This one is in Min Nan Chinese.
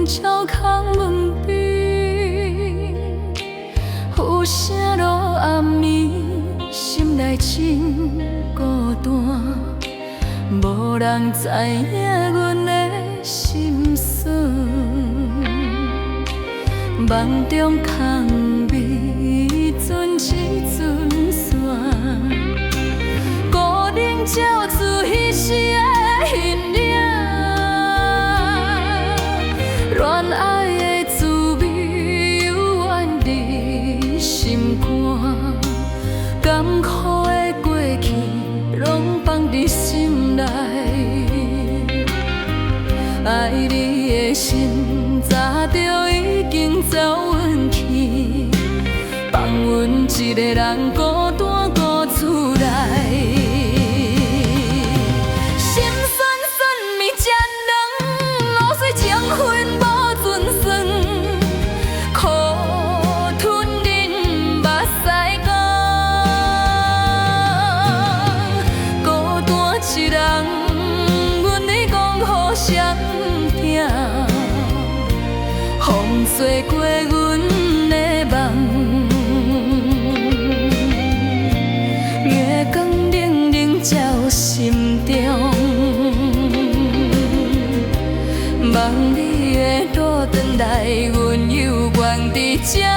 照空門邊，雨聲落暗暝，心內真孤單，無人知影阮的心酸。夢中空暝，一陣一陣山，孤燈照出彼時的形影，戀愛的滋味猶原佇心肝，甘苦的過去攏放佇心內，愛你的心早就已經走遠去，放阮一個人孤單孤厝內。心酸酸暝這長，露水情分無盡算，苦吞忍目屎乾，孤單一人，阮你講予誰聽？風吹過阮的夢，月光冷冷照心中，望你會倒轉來，阮猶原佇這。